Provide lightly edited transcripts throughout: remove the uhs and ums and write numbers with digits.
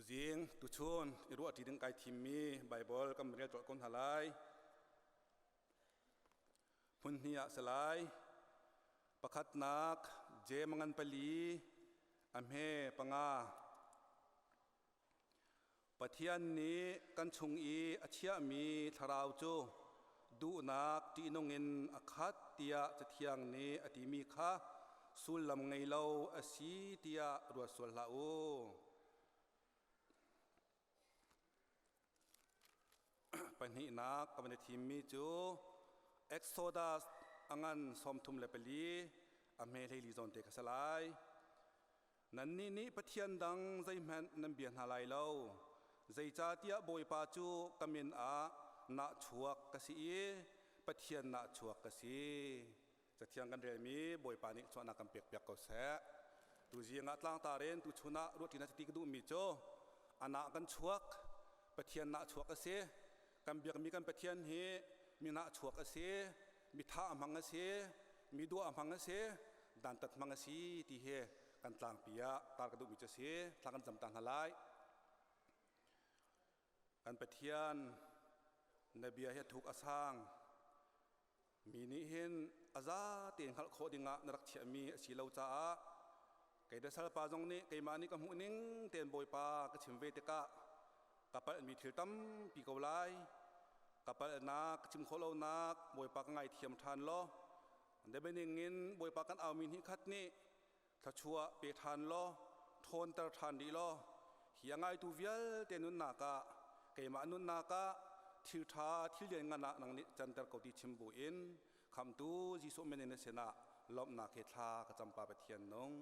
Tuzing tuchun i ruahṭi ding kai thimmi Baibal kan rel colh ko hna lai. Hmun hnih ah si lai. Pakhatnak Jeim ngan pali a hme panga. Pathian nih kan chung i a chiahmi thlarau cu duhnak ṭihnung in a khat tiah Cathiang nih a timi kha sullam ngei lo a si tiah ruat sual hlah u. Pahnihnak ka van i thimmi cu Exodus a ngan 34 a hme 14 zawn te kha si lai. Nannih nih pathian dang zeihmanh nan bia hna lai lo, zeicahtiah Bawipa cu ka min ah nahchuak ka si i Pathian nahchuak ka si. Cathiang kan relmi Bawipa nih chuahnak kan pekpiak ko seh. Tuzing ah tlangtar in tuchun ah ruahṭi ti ka duhmi cu anah kan chuak, Pathian nahchuak a si. Kan biakmi kan Pathian hi mi nahchuak a si, mi tha a hmang a si, mi dua a hmang a si, dantat hmang a si ti hi kan tlangpi ah tar ka duhmi cu a si. Thla kan cam ta hna lai. Kan Pathian, na bia hi a thuk a sang. Mi nih hin a za tein hngalh khawh dingah na rak chiahmi a si lo caah kei le salpa zong nih keimah nih ka hmuh ning tein Bawipa ka chim ve tikah ka palhmi thil tampi ko lai. Ka palhnak, ka chim khawh lonak Bawipa ka ngaithiam ṭhan law debening in Bawipa kan aumi hnih khat nih thluachuah pe ṭhan law ṭhawnter ṭhan rih law hi a ngaitu vialte nunnak ah keimah nunnak ah thil ṭha thil lianngan ah nang nih canter ko ti chim buin khamtu Jesuh min in na sinah lawmhnak he thla ka cam pa Pathian nung.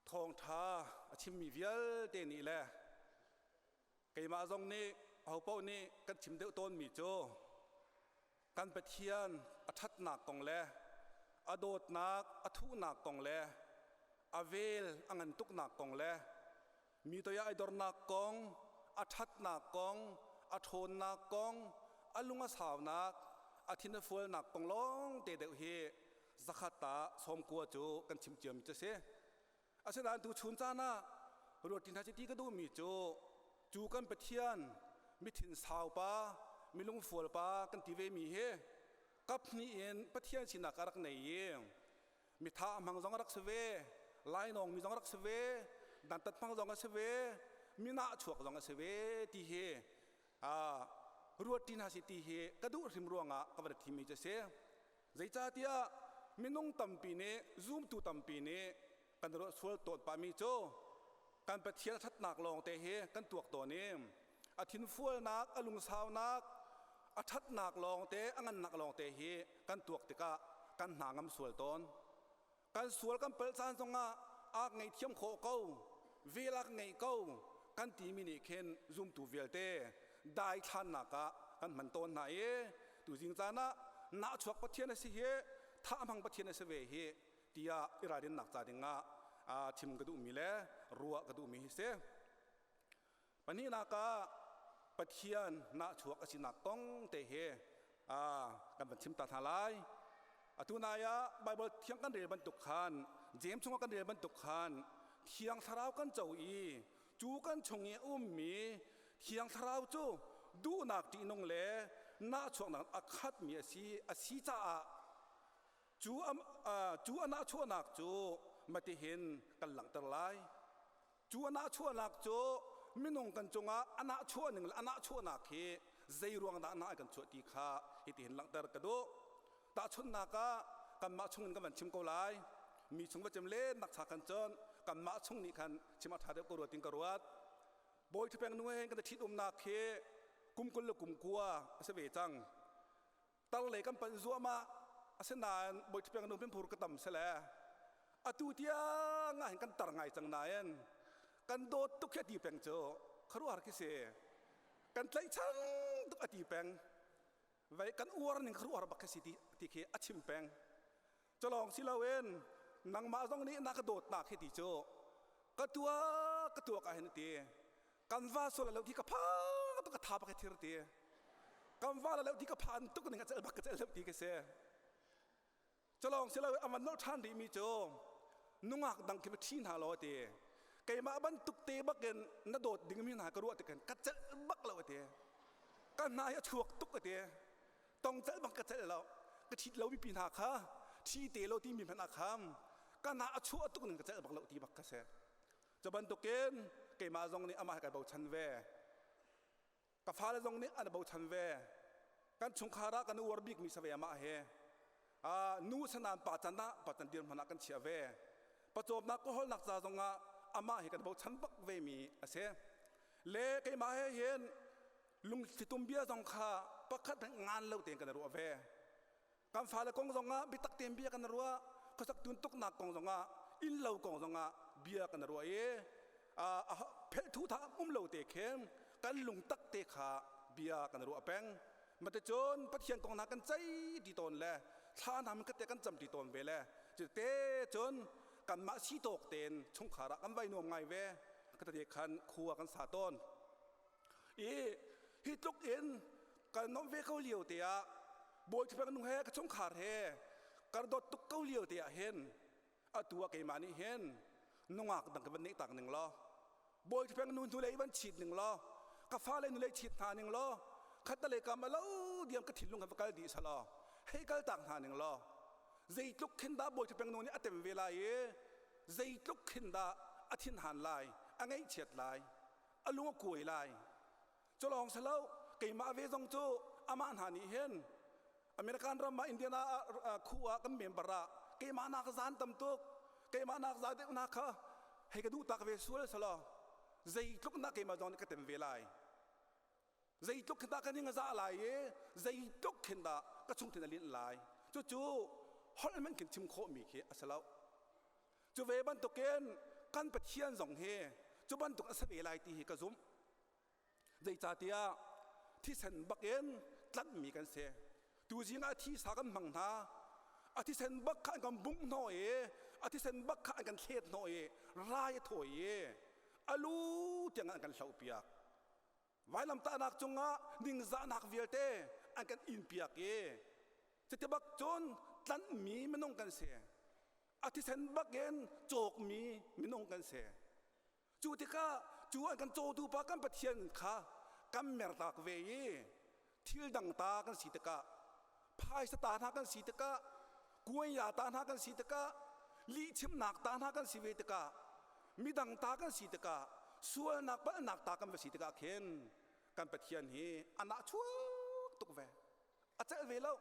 Thawngṭha a chimmi vialte nih le keimah zong nih ahopaoh nih kan chim deuh tawnmi cu kan Pathian a ṭhatnak kong le a dawtnak a thuhnak kong le a vel a ngan tuknak kong le mi toiah ai dornak kong a ṭhatnak kong a ṭhawnnak kong a lung a saunak a thin a fualnak kong lawng te deuh hi zakhat ah 90 cu kan chim ciami cu a si. Asinain tuchun caan ah ruat hna ti ka duhmi cu cu kan Pathian mithin sau pa milung fual pa kan ti ve mi hi kap hnih in Pathian sinak a rak nei i mitha hmang zong a rak si ve lainawng mi zong a rak si ve dantat hmang zong a si ve minah chuak zong a si ve ti hi ruat ti hna si ti hi ka duh hrim ruangah ka van thimmi cu a si. Zeicahtiah minung tampi nih zumtu tampi nih kan ruah sual tawn pahmi cu kan Pathian ṭhatnak lawngte hi kan tuak tawn i a thinfualnak, a lungsaunak, a ṭhatnak lawngte, a ngannak lawngte hi kan tuak tikah kan hna ngam sual tawn. Kan sual kan palh caan zongah ak ngaihthiam khawh ko, vel ak ngeih ko kan timi nih khin zumtu vialte daithlannak ah kan hman tawn hna i tuzing caan ah nahchuak Pathian a si hi thah hmang Pathian a si ve hi tiah i ralrinnak ca dingah chim ka duhmi le ruah ka duhmi hi si. Pahnihnak ah Pathian nahchuak a sinak kong te hi kan van chim ta hna lai. Atu nai ah Baibal thiang kan rel bantuk khan James chungah kan rel bantuk khan Thiang Thlarau kan co i cu kan chung i a ummi Thiang Thlarau cu duhnak ṭihnung le nahchuaknak a khatmi a si a si caah cu cu a nahchuahnak cu matihin kan langhter lai. Cu a nahchuahnak cu minung kan cungah a nahchuah ning le a nahchuahnak hi zei ruang dah nah kan chuah ti kha hitihin langhter ka duh. Tahchunhnak ah kanmah chung in kan van chim ko lai. Mi chung va chim len nak cha khan cun kanmah chung nih khan chim a ṭha deuh ko rua tin ka ruat. Bawi Ṭhapeng nu he kan i ṭhitumnak hi kum 20 le kum 9 a si ve cang. Tar lei kan panh zuahmah asinain bawi ṭhapeng nu pimphur ka tam sele atu tiang ah hin kan tar ngai cang nain kan dawt tuk hi a ti peng cu khuaruahhar khi si kan tlaihchan tuk a ti peng vei kan uar ning khuaruahhar bak khi si ti ti khi a chim peng culawng si loin nangmah zong nih na ka dawtnak hi ti cu ka tuak ka tuak ah hin ti kan va sual lo ti ka pha tuk ka tha bak thir ti kan va lo ti ka phan tuk ning a cel bak ka cel lo ti ka si culawng si lo aman nol than rih mi cu Nungak dang khi va ṭhi hna law ti. Keimah bantuk te bakin na dawt dingmi hna ka ruah tikin ka celh bak lo ati. Ka hna hi a chuak tuk ati. Tong celh bang ka celh lo. Ka ṭhit lo mipi hna kha ṭhi te lo timi hmanh ah kham ka hna a chuah tuk ning ka celh bak lo ti bak ka si. Cu bantukin keimah zong nih amah he kai bochan ve. Ka fale zong nih an bochan ve. Kan chungkhar ah kan uar bikmi si ve amah he. Nu sanan pa can ah pa can dirhmun ah kan chiah ve. Pawcawmnak kawhawlnak ca zong ah amah hi kan bochan bak ve mi a si. Le keimah he hin lungthlitum bia zong kha pakhat ngan lo tein kan ruah ve. Kan fale kong zongah biatak tein bia kan ruah, khuasak tuntuknak kong zongah, innlo kong zongah bia kan ruah i phelhthu tha um lo te khin kan lungtak te kha bia kan ruah peng. Maticun Pathian kong hna kan ceih ti tawn le thla hna ka te kan cam ti tawn ve le cu te cun kanmah si tawk tein chungkhar ah kan vai nuam ngai ve ka te khan khua kan sa tawn. I hi tluk in kan nomh ve ko lio te ah Bawi Thupeng nu he ka chungkhar he kar dawt tuk ko lio te ah hin atu ah keimah nih hin nungak dang ka van neih tak ning law Bawi Thupeng nu hnulei van chit ning law ka fale nulei chit hna ning law khatalei kam a lo diam ka thinlung han va kal dih selaw hei kal tak hna ning law zeitluk khin dah Bawi Thupeng nu nih a tem ve lai i zeitluk khin dah a thinhan lai a ngaihchiat lai a lung a kuai lai cu lawng si lo keimah ve zong cu amah hna nih hin American ram ah Indiana khu ah kan member ah keimah nak zan tam tuk keimah nak za deuh na kha hei ka duh tak ve sual selaw zeitluk na keimah zong nih ka tem ve lai zeitluk khin dah ka ning a za lai i zeitluk khin dah ka chung thin a linh lai cucu holh men khin chim khawh mi khi a si lo Cu ve bantukin kan Pathian zong hi cu bantuk a si ve lai ti hi ka zumh. Zeicahtiah thisen bakin tlanhmi kan si. Tuzing ah thisa kan hmang hna. A thisen bak kha an kan bungh hnawh i a thisen bak kha an kan thlet hnawh i rai a thawi i a lu tiang an kan hlohpiak. Vailamtahnak cungah ningzahnak vialte an kan inpiak i cuti bak cun tlanhmi minung kan si. A thisen bakin cawkmi minung kan si. Cu tikah cu an kan cawtu pa kan Pathian kha kan mertak ve i thil dang ta kan si tikah phaisa ta hna kan si tikah kuanya ta hna kan si tikah lihchimnak ta hna kan si ve tikah midang ta kan si tikah sualnak palhnak ta kan va si tikah khin kan Pathian hi a nahchuak tuk ve a celh ve lo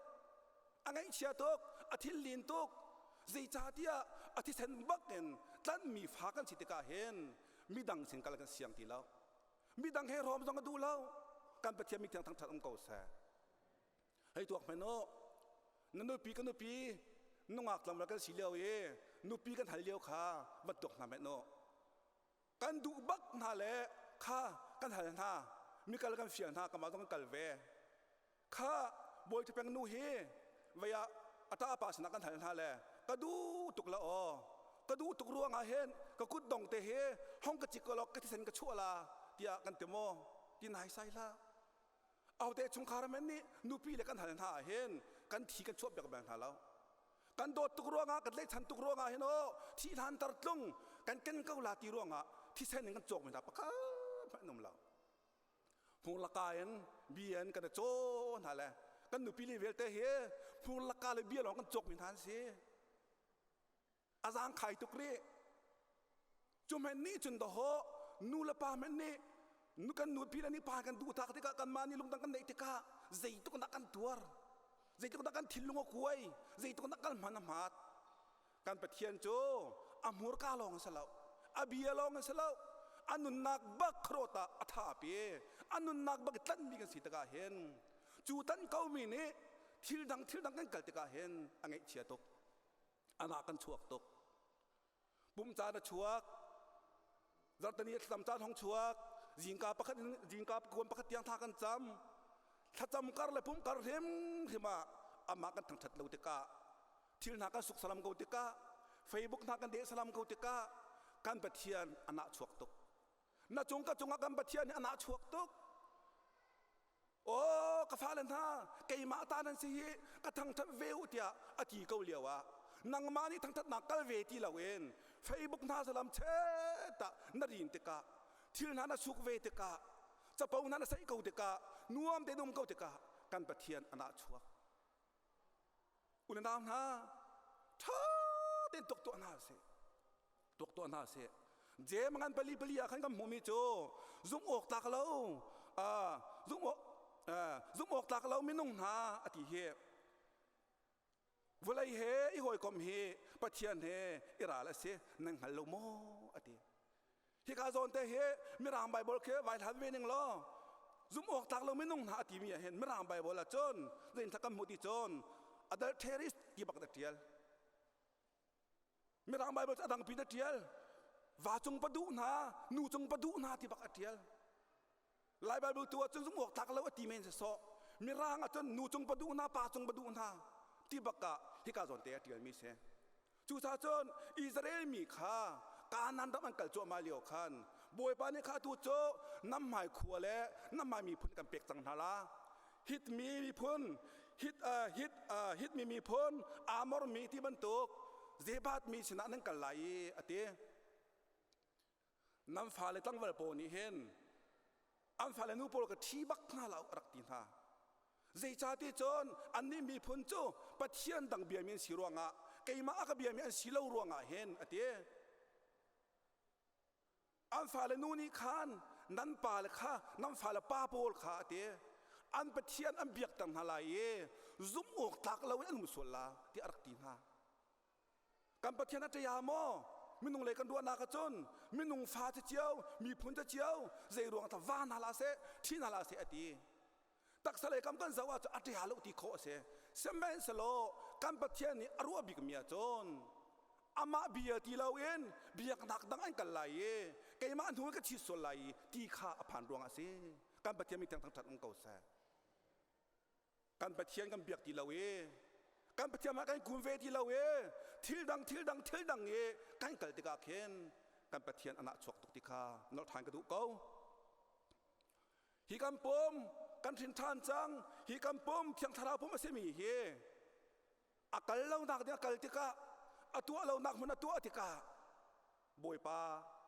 a ngaihchia tuk a thil tuk zeicahtiah a thisen bak in tlanhmi fa kan si tikah hin midang sin kal kan siang ti lo midang he rawm zong a duh lo kan Pathian mithiang thangthat um ko seh hei tuak hmanh u na nupi ka nupi nungak tlangval kan si lio i nupi kan hal lio kha van tuak hna hmanh u kan duh bak hna le kha kan hal hna mikal kan fial hna kamah zong kan kal ve Kha Bawi Ṭhapeng nu hi vei ah a ṭapa sinah kan hal hna le ka duh tuk la aw ka duh tuk ruangah hin ka kut dong te hi hong ka cik law ka thisen ka chuah la tiah kan ti maw ti nai sai hlah ahote chungkhar men nih nupi le kan hal hna ah hin kan thi kan chuah piak bal hna lo kan dawt tuk ruangah kan tlaihchan tuk ruangah hin aw thi hlan tar tlung kan ken ko la ti ruangah thisen in kan cawk mi hna pakhat hmanh an um lo Hmurlaka in bia in kan i caw hna le kan nupi le vialte hi hmurlaka le bia lawng kan cawkmi hna an si. A zaangkhai tuk rih. Cu hmenh nih cun dahawh nu le pa hmenh nih nu kan nupi le nih pa kan duh tak tikah kanmah nih lungdang kan neih tikah zeitluk dah kan tuar zeitluk dah kan thinlung a kuai zeitluk dah kan hman a hmat Kan Pathian cu a hmurka lawng a si lo, a bia lawng a si lo, a nunnak bak khuaruat ah a thapi, a nunnak bak i tlanhmi kan si tikah hin cu tlanh komi nih thil dang thil dang kan kal tikah hin a ngaihchia tuk, a nah kan chuak tuk. Pum caan a chuak, zarhteni a thlacam caan hong chuak, zingka pakhat in zingka kuan pakhat tiang thla kan cam, thlacam kar le pum kar hrimhrim ah amah kan thangṭhat lo tikah thil hna kan suk salam ko tikah Facebook hna kan deh salam ko tikah kan Pathian a nah chuak tuk na cung ka cungah kan Pathian hi a nah chuak tuk aw ka fale hna keimah ta nan si hi ka thangthat ve u tiah a ti ko lio ah nangmah nih thangthatnak kal ve ti loin. Facebook hna zalam chet ah na rin tikah thil hna na suk ve tikah capo hna na saih ko tikah nuam te um ko tikah kan Pathian a nah chuak. Unau hna ṭha tein tuak tuah hna sih. Tuak tuah hna sih. Jem ngan pali pali ah khan kan hmuhmi cu zumh awk tlak lo zumh awk zumh awk tlak lo minung hna a ti hi vawlei he i hawikom hi Pathian he i ral a si nan hngal lo maw a ti. Hika zawn te hi Mirang Bible khi vai hlat ve ning law zumh awk tlak lo minung hna a timi ah hin Mirang Bible ah cun zein kan hmuh ti cun adulterist ti bak na tial. Mirang Bible cu a dangpi na tial. Va cung pa duh hna, nu cung pa duh hna ti bak a tial. Lai Bible tu ahcun zumh awk tlak lo a ti men si sawh. Mirang ahcun nu cung pa duh hna, pa cung pa duh hna ti bak ah hika zawn te a tialmi si. Cucaah cun Israel mi kha Kanaan ram an kal cuahmah lio khan Bawipa nih kha tu cu nam hmai khua le nam hmai miphun kan pek cang hna la. Hit mi miphun, hit uh, hit uh, hit mi miphun, Amor mi ti bantuk Zebat mi sinah nan kal lai i a ti. Nan fale tlangval pawl nih hin an fale nu pawl ka ṭhi bak hna lo a rak ti hna. Zeicahti cun annih miphun cu Pathian dang biami an si ruangah keimah a ka biami an si lo ruangah hin a ti. An fale nu nih khan nan pale kha nan fale pa pawl kha a ti. An Pathian an biakter hna lai i zumh awk tlak lo in an um sual la tiah a rak ti hna. Kan Pathian a ṭia maw? Minung lei kan ruahnak ahcun minung fa cu cio, miphun cu cio, zei ruang ta va hna hlah seh, ṭhi hna hlah seh a ti. Taksa lei kam kan zoh ahcun a ṭia lo ti khawh a si. Sihmanhsehlaw kan Pathian nih a ruah bikmi ahcun amah bia ti loin biaknak dang an kal lai i keimah hnu in ka chit sual lai i ti kha a phan ruangah a si. Kan Pathian mi thiang thangṭhat um ko seh. Kan Pathian kan biak ti lo i kan Pathian ah kan kun ve ti lo i thil dang thil dang thil dang i kan kal tikah khin kan Pathian a nahchuak tuk ti kha nolh ṭhan ka duh ko. Hi kan pum kan hrin ṭhan cang hi kan pum Thiang Thlarau pum a simi hi a kal lonak ding a kal tikah a tuah lonak hmun a tuah tikah Bawipa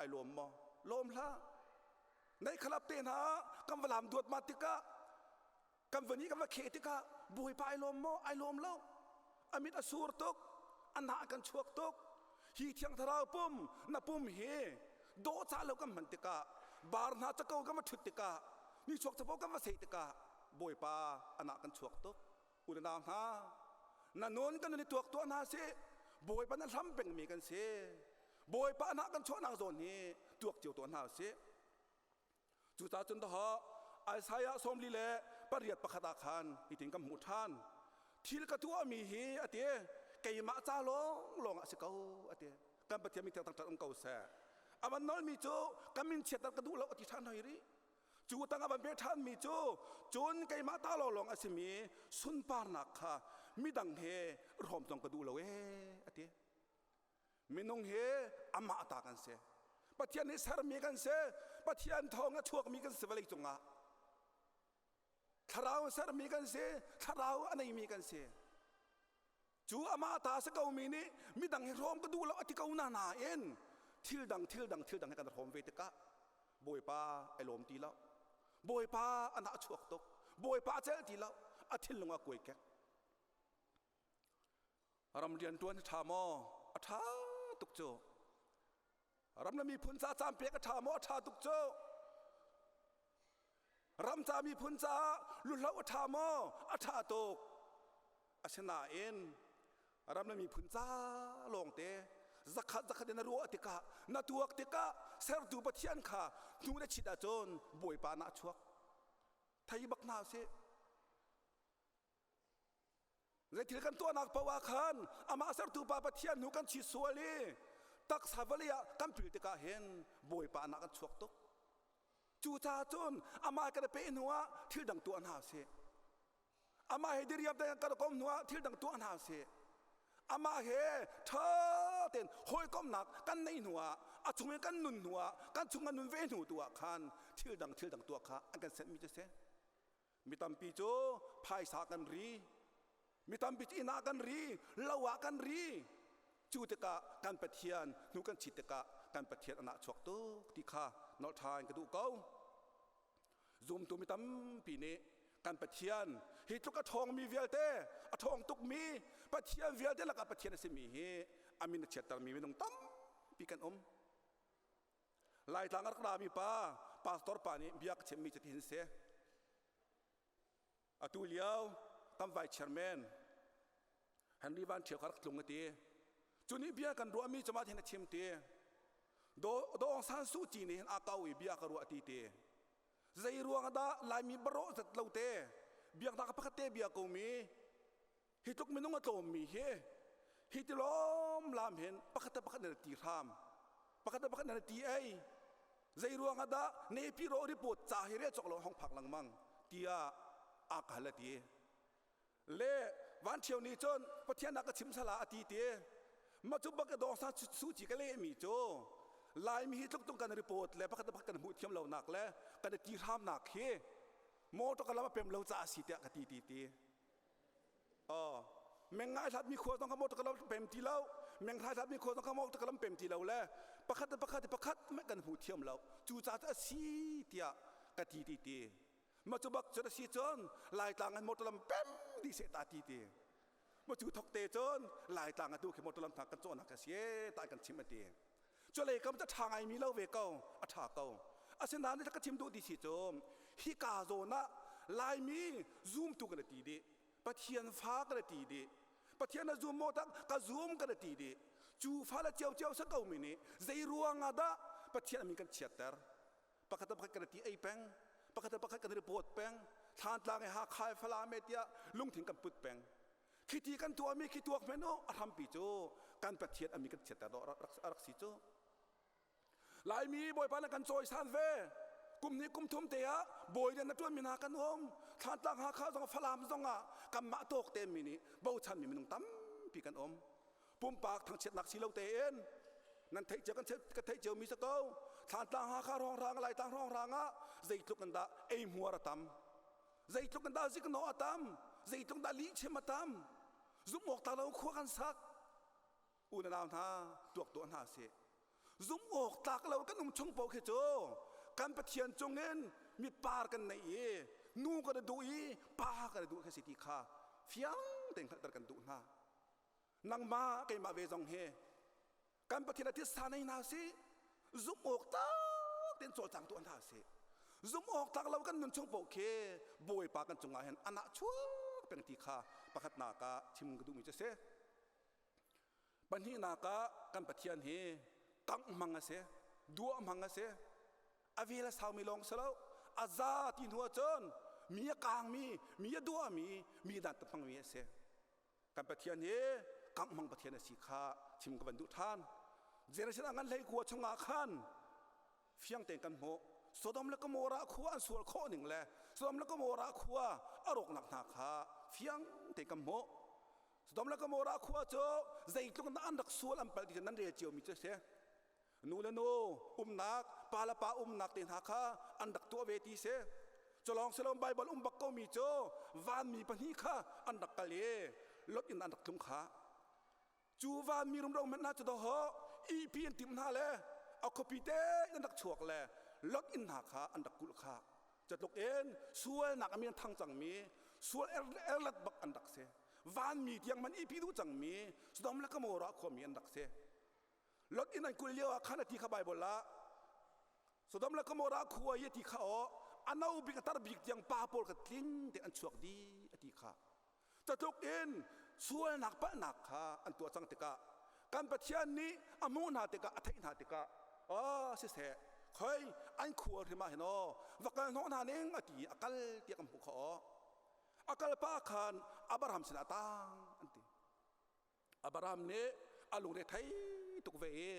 ai lawm maw? Lawm hlah. Nei khalap te hna kan va lam duat ma tikah kan va nih kan va kheh tikah Bawipa ai lawm maw? Ai lawm lo. A mit a sur tuk, a nah kan chuak tuk. Hi Thiang Thlarau pum na pum hi dawhcah lo kan hman tikah bar hna cako kan va ṭhut tikah nichuak capo kan va seh tikah Bawipa a nah kan chuak tuk. U le nau hna, na nun kan nun i tuak tuah hna sih. Bawipa na hlam pengmi kan si. Bawipa a nah kan chuahnak zawn hi tuak cio tuah hna usih. Cucaah cun dahawh Isaiah 48 pakhat ah khan hitin kan hmuh ṭhan. Thil ka tuahmi hi a ti keimah ca lawnglawng ah a si ko a ti. Kan Pathian mi thangṭhat um ko seh. A van nawlmi cu ka min chiatter ka duh lo a ti ṭhan hoi rih. Cu tang a van pe ṭhanmi cu cun keimah ta lawnglawng a simi sunparnak kha midang he hrawm zong ka duh lo ee a ti. Minung hi amah ta kan si. Pathian nih sermi kan si. Pathian thawng a chuakmi kan si vawlei cungah. Thlarau sermi kan si. Thlarau a neimi kan si. Cu amah ta si komi nih midang hi hrawm ka duh lo a ti ko na nain thil dang thil dang thil dang he kan hrawm ve tikah Bawipa ai lawm ti lo. Bawipa a nah chuak tuk. Bawipa a celh ti lo. A thinlung a kuai kek. Ram rianṭuan hi ṭha maw? A ṭha tuk cu. Ram le miphun ca caan pek a ṭha maw? A ṭha tuk cu. Ram ca miphun caah luhloh a ṭha maw? A ṭha tuk. Asinain ram le miphun ca lawngte zakhat zakhat in na ruah tikah na tuak tikah sertu Pathian kha hnu na chit ahcun Bawipa nah chuak. Thei bak hna usih. Zeithil kan tuahnak paoh ah khan amah sertu pa Pathian hnu kan chi sual i taksa vawlei ah kan pil tikah hin Bawipa nak kan chuak tuk. Cucaah cun amah kan i peh hnu ah thil dang tuah hna usih. Amah he diriam te kan kom hnu ah thil dang tuah hna usih. Amah he ṭha tein hawikomhnak kan neih hnu ah a chung in kan nun hnu ah kan chung kan nun ve hnu tu ah khan thil dang thil dang tuah kha an kan senhmi cu si. Mi tampi cu phaisa kan ri. Mi tampi cu inn ah kan ri, lo ah kan ri. Cu tikah kan Pathian hnu kan chit tikah kan Pathian a nahchuak tuk ti kha nolh ṭhan ka duh ko. Zumtu mi tampi nih kan Pathian hi tluk a ṭhawngmi vialte a ṭhawng tukmi Pathian vialte lakah Pathian a simi hi a min a chiattermi minung tampi kan um. Laitlang a rak rami pa pastor pa nih bia ka chimmi cu tihin si. Atu lio kan vice chairman Henry Van Ṭhio kha rak tlung a ti. Cu nih bia kan ruahmi cu mah hin a chim ti. Daw Aung San Suu Kyi nih hin aa kau i bia ka ruah ti ti. Zei ruang ah dah Laimi barawh zat lo te biaknak pakhat te bia ko mi hi tluk minung a tlawmmi hi hi ti lawmlam hin pakhat le pakhat nan ti hram pakhat le pakhat nan ti ei zei ruang ah dah nepi ro report ca hi rel cawk lo hong phak lengmang tiah aa ka hal a ti le van ṭhio nih cun Pathian ah ka chim sala a ti ti ma cu bak dawng sa suci ka lehmi cu Laimi hi tluk tung kan report le pakhat le pakhat kan hmuh thiam lonak le kan i ti hramnak hi motor ka lam a pem lo caah si tiah ka ti ti ti Oh, meng ngai hlat mi khua zong kha motor ka lam pem ti lo meng hlai hlat mi khua zong kha motor ka lam pem ti lo le pakhat le pakhat pakhat meh kan hmu thiam lo cu ca cu a si tiah ka ti ti ti ma cu bak cun a si cun laitlang an motor lam pem dih seh ta ti ti ma cu thok te cun laitlang atu khi motor lam hna kan cawhnak ka si ta kan chim a ti cu lei kam cu ṭha ngai mi lo ve ko a ṭha ko asinain ka chim duh ti si cu hika zawn ah laimi zumtu kan ti dih pathian fa kan ti dih pathian na zum maw tak ka zum kan ti dih cu fa le cio cio sa ko mi nih zei ruang ah dah pathian min kan chiatter pakhat le pakhat kan ti ei peng pakhat le pakhat kan report peng thlantlang i hakha falam e tiah lungthin kan put peng khiti kan tuahmi khi tuak men u a hrampi cu kan pathian ami kan chiatter dawh a rak si cu laimi bawipa na kan cawisan ve kum hnih kum thum te ah bawi rian na tuan mi hna kan um thlantlang hakha zong falam zong ah kanmah tawk te mi nih bochan mi minung tampi kan um pumpak thangchiatnak si lo tein nan theih cio kan ka theih cio mi si ko thlantlang hakha hrawnghrang laitlang hrawnghrang ah zeitluk in dah ei hmuar a tam zeitluk in dah ziknawh a tam zeitluk dah lihchim a tam zumh awk tlak lo khua kan sak u na nau hna tuak tuah hna sih zumh awk tlak lo kan um chung paoh khi cu kan Pathian cungin mipar kan neih i nu kan i duh i pa kan i duh khi si ti kha fiang tein hngalhter kan duh hna nangmah keimah ve zong hi kan Pathian a titsa nei hna sih zumh awk tak tein cawlcang tuah hna sih zumh awk tlak lo kan nun chung paoh khi Bawipa kan cungah hin anah chuak peng ti kha pakhatnak ah chim ka duhmi cu a si pahnihnak ah kan Pathian hi kangh hmang a si duah hmang a si a vel a saumi lawng si lo a za ti hnu ahcun mi a kaangmi mi a duahmi mi dan tat hmangmi a si Kan Pathian hi kanghmang Pathian a si kha chim ka van duh ṭhan. Generation a ngan hlei khua chungah khan fiang tein kan hmuh. Sodom le Gomorrah khua an sual khawh ning le Sodom le Gomorrah khua a rawknak hna kha fiang tein kan hmuh. Sodom le Gomorrah khua cu zeitluk in an rak sual an palh ti cu nan rel ciomi cu a si. Nu le nu umnak, pa le pa umnak te hna kha an rak tuah ve ti si. Culawng silom Baibal um bak komi cu vanmi pahnih kha an rak kal i Lot inn an rak tlung kha. Cu vanmi rumro hmanh hna cu dawhawh ihpi an timh hna le a khuapi te an rak chuak le Lot inn hna kha an rak kulh kha. Catluk in sualnak a min thang cangmi sual erlet bak an rak si. Vanmi tiang man ihpi duh cangmi Sodom le Gomorrah khuami an rak si. Lot inn an kulh lio ah khan a ti kha Baibal ah Sodom le Gomorrah khua i a ti kha aw a no bik a tar bik tiang pa pawl kha tling te an chuak dih a ti kha catluk in sualnak palhnak kha an tuah cang tikah kan Pathian nih a hmuh hna tikah a theih hna tikah aw siseh khoi an khua hrim ah hin aw va kal hnawh hna ning a ti a kal tiah kan hmuh kha aw a kal pa khan Abraham sinah tang an ti Abraham nih a lungre thei tuk ve i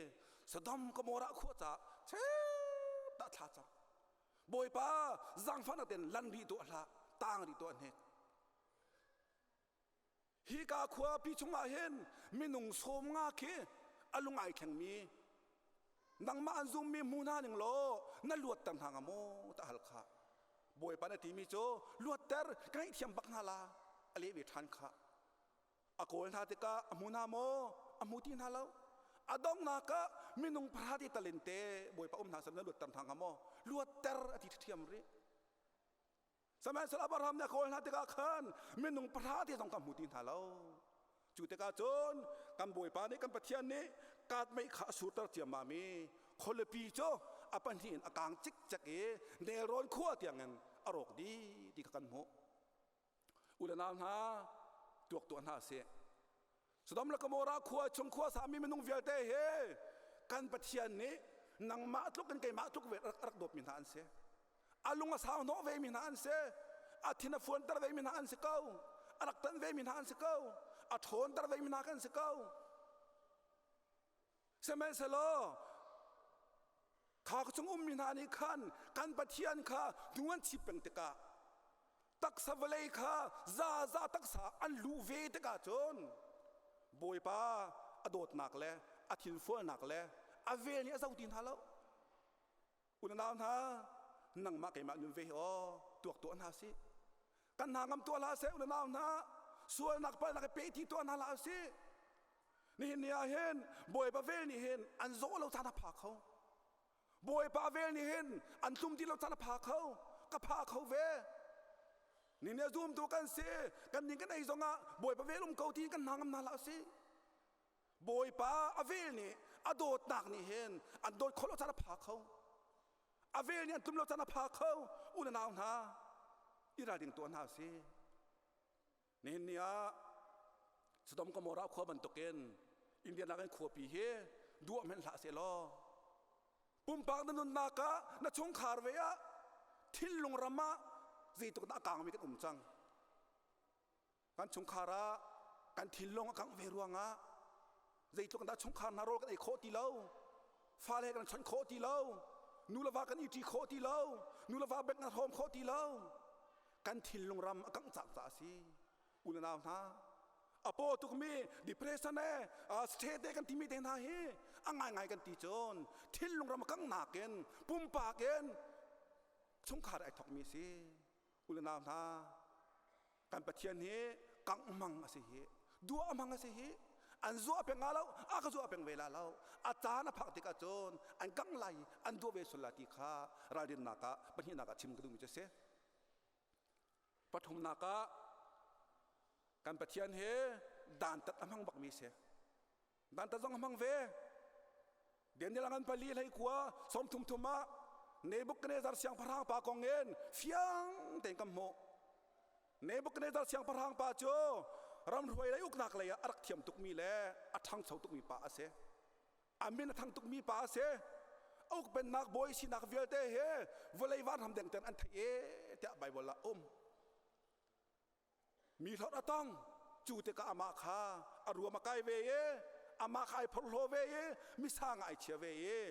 Sodom Gomorrah khua caah chep dah thla cam. Bawipa zaangfahnak tein lan rih tuah hlah, tang rih tuah hnek. Hi ka khua pi chungah hin minung sawm nga khi a lung ai thlengmi nangmah an zummi hmu hna ning law na luatter hna hnga maw ta hal kha Bawipa na timi cu luatter ka ngaihthiam bak hna la a leh ve ṭhan kha A kawl hna tikah a hmu hna maw? A hmu ti hna lo. A donghnak ah minung pahra ti talin te Bawipa um hna sal na luatter hna hnga maw? Luatter a ti ṭhiam rih. Sihmanhsehlaw Abraham nih a kawl hna tikah khan minung pahra te zong ka hmu ti hna lo. Cu tikah cun kan Bawipa nih kan Pathian nih kaat mei kha a surter ciammam i khualipi cu a pahnih in a kang cikcek i nelrawn khua tiangin a rawk dih ti kha kan hmuh. U le nau hna, tuak tuah hna sih. Sodom le Gomorrah khua chung khua sami minung vialte hi kan Pathian nih nangmah tluk in keimah tluk ve rak rak dawtmi hna an si. A lung a sau hnawh ve mi hna an si. A thin a fuanter ve mi hna an si ko. A rak tan ve mi hna an si ko. A ṭhawnter ve mi hna kan si ko. Sihmanhsehlaw kha chung ummi hna nih khan kan Pathian kha hnu an chip peng tikah taksa vawlei kha zaza taksa an luh ve tikah cun Bawipa a dawtnak le a thinfualnak le a vel nih a zo ti hna lo. Unau hna, nangmah keimah nun ve hi aw tuak tuah hna sih. Kan hna ngam tuah hlah seh unau hna, sualnak palnak i pe ti tuah hna hlah sih. Nihin ni ah hin Bawipa vel nih hin an zawh lo caan a pha kho. Bawipa vel nih hin an tlum ti lo caan a pha kho. Ka pha kho ve. Ni nih a zumtu kan si, kan ning kan ei zongah Bawipa vel um ko ti kan hna ngam hna hlah sih. Bawipa a vel nih a dawtnak nih hin an dawt kho lo caan a pha kho. A vel nih an tlum lo caan a pha kho. U le nau hna, i ralring tuah hna sih. Nihin ni ah Sodom Gomorrah khua bantukin Indian ah khuapi hi duah hmenh hlah sehlaw pumpak na nunnak ah na chungkhar ve ah thinlung ram ah zeitluk dah a kangmi kan um cang. Kan chungkhar ah kan thinlung a kangh ve ruangah zeitluk dah chungkhar hna rawl kan ei khawh ti lo fale kan chawnh khawh ti lo nu le va kan i ṭi khawh ti lo nu le va bank kan hrawm khawh ti lo kan thinlung ram a kangh cang caah a si u le nau hna a paw tukmi depression e stress te kan timi te hna hi a ngaingai kan ti cun thinlung ram a kangh nakin pumpak in chungkhar ai thokmi si u le nau hna kan Pathian hi kangh hmang a si hi duah hmang a si hi an zuah peng lo a ka zuah peng ve la lo a caan a phak tikah cun an kangh lai an duah ve sual la ti kha ralrinnak ah pahnihnak ah chim ka duhmi cu a si pathumnak ah kan Pathian hi dantat a hmang bakmi si dantat zong a hmang ve Daniel ngan pali hlei khua 33 thum ah Nebuchadnezzar siangpahrang pa kong in fiang tein kan hmuh. Nebuchadnezzar siangpahrang pa cu ramhruai lei uknak lei ah a rak thiam tukmi le a ṭhangcho tukmi pa a si. A min a thang tukmi pa a si. A ukpennak bawi sinak vialte he vawlei vanram dengten an theih e tiah Baibal ah um. Mi hlorh a tong. Cu tikah amah kha a ruam a kai ve i amah kha ai phorhlaw ve i misang ah ai chia ve i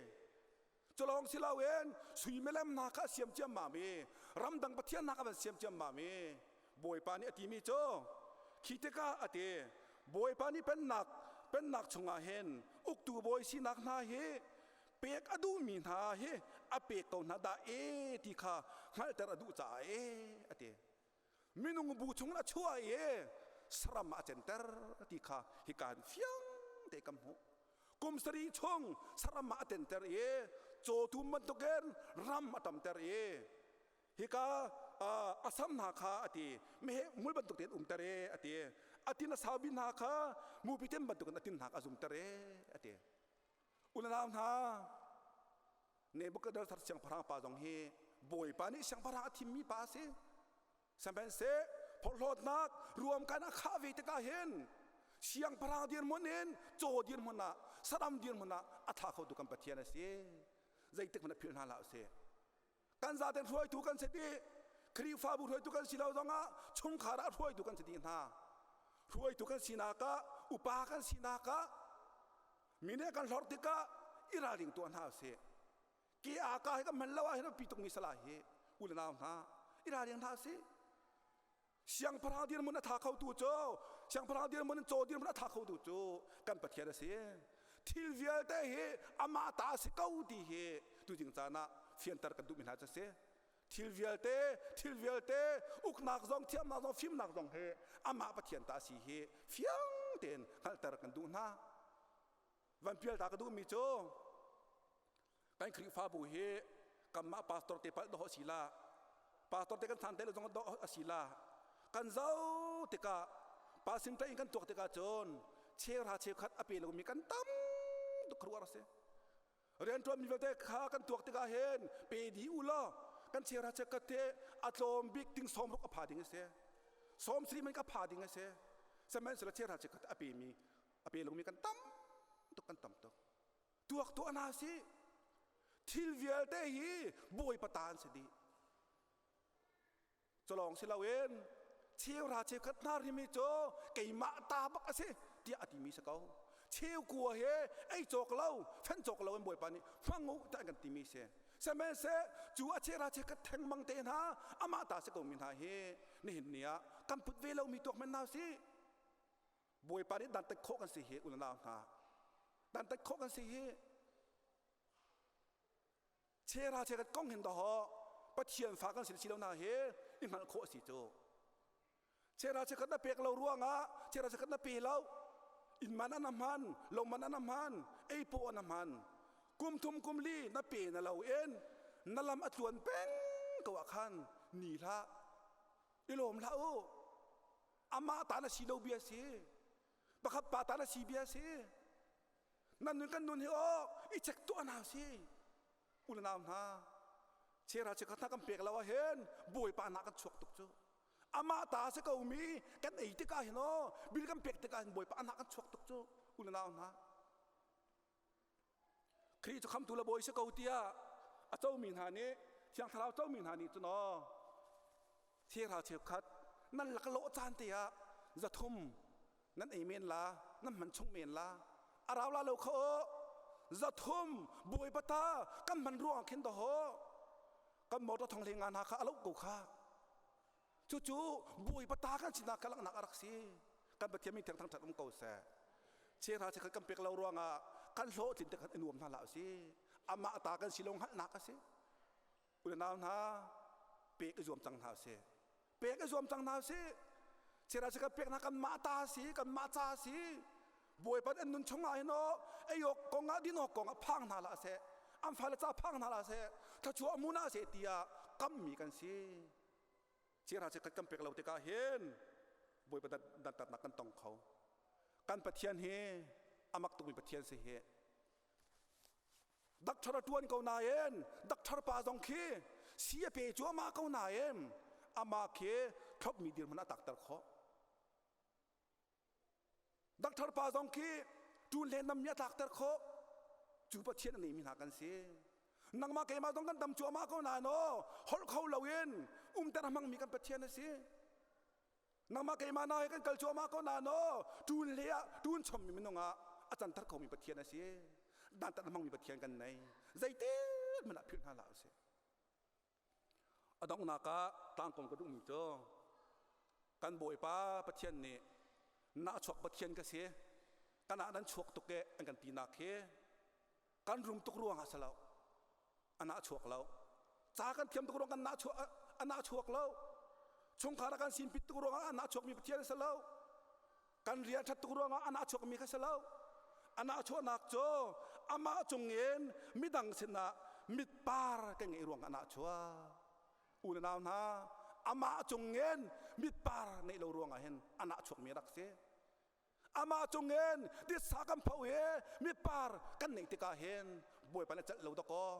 culawng si loin sui milem hna kha a siam ciammam i ramdang pathian hna kha van siam ciammam i Bawipa nih a timi cu khi tikah a ti Bawipa nih pennak pennak chungah hin uktu bawi sinak hna hi pek a duhmi hna hi a pek ko hna dah e ti kha hngalhter a duh caah e a ti Minung bu chung a chuah i saram a center ti kha hika hin fiang te kan hmuh. Kum sarih chung saram ah a tenter i cawtum bantukin ram a tamter i hika a sam hna kha a ti meheh hmul bantuk tein umter e a ti a tin a saubi hna kha mupi tem bantukin a tin hna kha a zumter e a ti unau hna Nebuchadnezzar siangpahrang pa zong hi Bawipa nih siangpahrang a thimmi pa a si. Sihmanhseh phorhlawtnak ruamkan a khah ve tikah hin siangpahrang dirhmun in caw dirhmun ah saram dirhmun ah a thla khotu kan Pathian a si. Zeitik hmanh a philh hna hlah usih. Kan zaten hruaitu kan si dih. Khrihfabu hruaitu kan si lo zongah chungkhar ah hruaitu kan si dih hna. Hruaitu kan sinak ah upa kan sinak ah Mi nih kan hlorh tikah i ralring tuah hna usih. Ke aa ka hi kan hman lo ah hin a pi tukmi sala hi u le nau hna i ralring hna usih. Siangpahrang dirhmun a tha khotu cu siangpahrang dirhmun in caw dirhmun a tha khotu cu kan Pathian a si. Thil vialte hi amah ta a si ko ti hi tuzing caan ah fianter kan duhmi hna cu a si. Thil vialte, thil vialte, uknak zong, thiamnak zong, fimnak zong hi amah Pathian ta a si hi fiang tein hngalhter kan duh hna. Van pial ta ka duhmi cu kan Khrihfabu hi kanmah pastor te palh dawh a si la pastor te kan san te lo zong dawh a si la kan zoh tikah pa sin in kan tuak tikah cun cheuhra cheukhat a pe lomi kan tam tuk khuaruah a si. Rianṭuanmi vialte kha kan tuak tikah hin pe dih u law kan cheuhra cheukhat te a tlawm bik ting 60 a pha ding a si. 70 man ka pha ding a si. Sihmanhsehlaw cheuhra cheukhat a pemi a pe lomi kan tam tuk kan tam tuk. Tuak tuah hna sih. Thil vialte hi Bawipa ta an si dih. Culawng si loin cheuhra cheukhat hna rimi cu keimah ta bak a si tiah a timi si ko. Cheu kua he ei cawk lo, fenh cawk lo in Bawipa nih hmang u tiah an kan timi si. Sihmanhseh cu a cheuhra cheukhat thengmang te hna amah ta si komi hna hi nihin ni ah kan put ve lomi tuak hmanh hna usih. Bawipa nih dantat khawh kan si hi unau hna. Dantat khawh kan si hi. Chera cherat kong hin daw Pathian fa kan si si lo na hi i hngalh khawh a si cu. Chera chekhat na pek lo ruangah chera chekhat na pe lo inn man an hman lo man an hman ei paw an hman kum thum kum li na pe na lo in na lam a tluan peng ko ah khan ni hlah i lawm hlah u amah ta na si lo bia si pakhat pa ta na si bia si nan nun kan nun hi aw i check tuah hna si u le nau hna chera che kha kan pek lo ah hin bawipa na kan chuak tuk cu amah ta si ko mi kan ei tikah hin aw bil kan pek tikah hin bawipa na kan chuak tuk cu u le nau hna Khrih cu khamtu le bawi si ko tiah a comi hna nih Thiang Thlarau comi hna nih cun aw cheuhra cheukhat nan lak lawh caan te ah 300 nan ei men la nan hman chung men la a rau la lo kha aw 300 bawipa ta kan hman ruangah khin dawhaw kan motor thong hlei nga hna kha a loh ko kha Cucu Bawipa ta kan sinak kha langhnak a rak si. Kan Pathian min thiang thangṭhat um ko seh. Cheuhra cheukhat kan pek lo ruangah kan hlawhtlin te khan i nuam hna hlah usih. Amah ta kan si lo hngalhnak a si. U le nau hna, pek i zuam cang hna usih. Pek i zuam cang hna usih. Cheuhra cheukhat peknak kanmah ta a si, kanmah ca a si. Bawipa an nun chungah hin aw ei awk kong ah din awk kong ah phang hna hlah seh. An fale ca phang hna hlah seh. Thluachuah mu hna seh tiah kammi kan si. Cheuhra cheukhat kan pek lo tikah hin Bawipa dantatnak kan tong kho. Kan Pathian hi a mak tukmi Pathian si hi. Doctor a tuan ko nain doctor pa zong khi si a pe cuahmah ko nain amah khi thlopmi dirhmun a takter khawh. Doctor pa zong khi ṭun le nam nih a tlakter khawh. Cu Pathian a neimi hna kan si. Nangmah keimah zong kan dam cuahmah ko nain aw holh kho loin umter a hmangmi kan Pathian a si. Nangmah keimah na he kan kal cuahmah ko nain aw ṭun le ah ṭun chommi minung ah a canter khomi Pathian a si. Dantat a hmangmi Pathian kan nei. Zeitin hmanh ah philh hna hlah usih. A donghnak ah tlangkong ka duhmi cu kan Bawipa Pathian nih nahchuak Pathian ka si kan ah nan chuak tuk e an kan tinak khi kan rum tuk ruangah si lo a nahchuak lo ca kan thiam tuk ruang kan nahchuak a nahchuak lo chungkhar a kan sinpit tuk ruangah a nahchuakmi Pathian a si lo Kan rian ṭhat tuk ruangah a nahchuakmi kha si lo. A nahchuahnak cu amah cungin midang sinah mitpar kan ngeih ruangah a nahchuak. U le nau hna, amah cungin mitpar ngeih lo ruangah hin a nahchuakmi a rak si. Amah cungin titsa kan pho i mitpar kan neih tikah hin Bawipa nih a celh lo dakaw.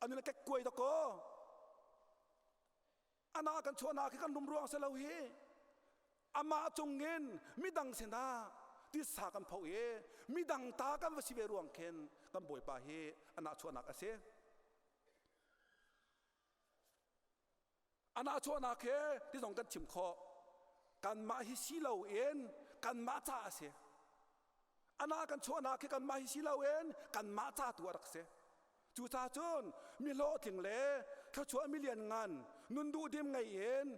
A nun a kekkuai dakaw. Ana kan chuahnak hi kan rum ruang si lo hi. Amah cungin midang sinah titsa kan pho i midang ta kan va si ve ruang khin kan Bawipa hi a nahchuahnak a si. A nahchuahnak he ti zong kan chim khawh. Kanmah hi si loin kanmah ca a si. A nah kan chuahnak hi kanmah hi si loin kanmah ca tu a rak si. Cucaah cun mi hlawhtling le thluachuah mi lianngan nun duhdim ngei in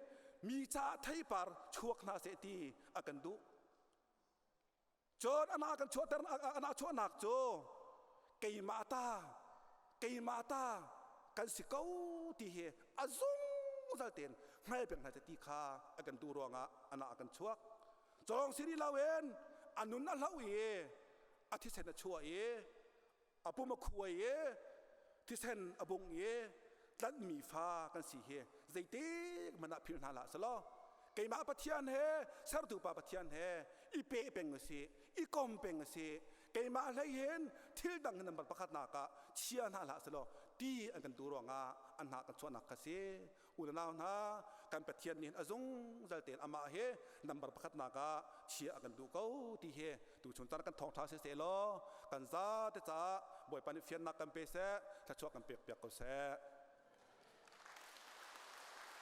mi caah theipar chuak hna seh ti a kan duh. Cun a nah kan chuahter a nah chuahnak cu keimah ta keimah ta kan si ko ti hi a zungzal tein hngal peng hna seh ti kha a kan duh ruangah a nah a kan chuak. Cawng si rih loin a nun a hloh i. A thisen a chuah i a pum a khuai i thisen a bung i tlanhmi fa kan si hi zeitik hmanh ah philh hna hlah selaw keimah Pathian he sertu pa Pathian he i pe peng usih, i kom peng usih. Keimah hlei hin thil dang hi number pakhat nak ah chia hna hlah selaw ti an kan duh ruangah an hna kan chuahnak kha si. U le nau hna, kan Pathian nih a zungzal tein amah hi number pakhat nak ah chia a kan duh ko ti hi tuchun caan kan thawngṭha si seh law kan zate caah Bawipa nih fiannak kan pe seh, thluachuah kan pek piak ko seh.